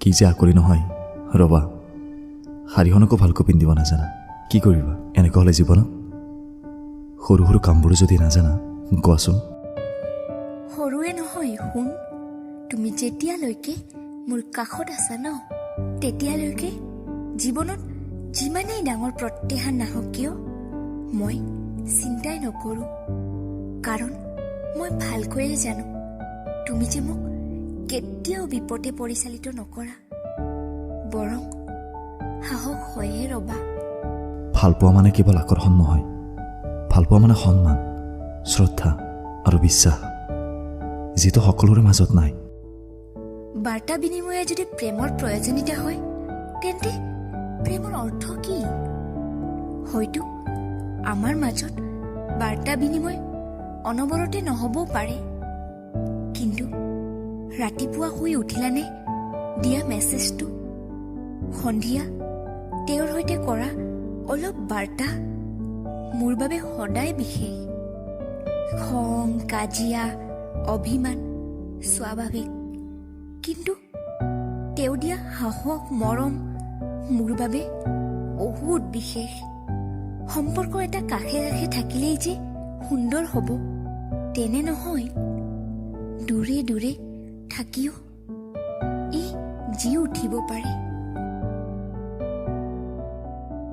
কি যে আকৰি নহয়। ৰ'বা, শাৰীখনকো ভালকৈ পিন্ধিব নাজানা। কি কৰিবা এনেকুৱা হ'লে জীৱনত? সৰু সৰু কামবোৰো যদি নাজানা, কোৱাচোন। সৰুৱে নহয় সোণ, তুমি যেতিয়ালৈকে মোৰ কাষত আছা ন, তেতিয়ালৈকে জীৱনত যিমানেই ডাঙৰ প্ৰত্যাহ্বান নাহক কিয়, মই চিন্তাই নকৰোঁ। কাৰণ মই ভালকৈয়ে জানো, তুমি যে মোক কেতিয়াও বিপথে পৰিচালিত নকৰা, বৰং সাহস হৈহে ৰবা। ভালপোৱা মানে কেৱল আকৰ্ষণ নহয়। ভালপোৱা মানে সন্মান, শ্ৰদ্ধা আৰু বিশ্বাস, যিটো সকলোৰে মাজত নাই। বাৰ্তা বিনিময়ে যদি প্ৰেমৰ প্ৰয়োজনীয়তা হয়, তেন্তে প্ৰেমৰ অৰ্থ কি? হয়তো আমাৰ মাজত বাৰ্তা বিনিময় অনবৰতে নহ'বও পাৰে, কিন্তু ৰাতিপুৱা শুই উঠিলানে দিয়া মেছেজটো, সন্ধিয়া তেওঁৰ সৈতে কৰা অলপ বাৰ্তা মোৰ বাবে সদায় বিশেষ। খং, কাজিয়া, অভিমান স্বাভাৱিক, কিন্তু তেওঁ দিয়া সাহস, মৰম মোৰ বাবে বহুত বিশেষ। সম্পৰ্ক এটা কাষে কাষে থাকিলেই যে সুন্দৰ হ'ব, তেনে নহয়। দূৰে দূৰে থাকিও ই জি উঠিব পাৰে।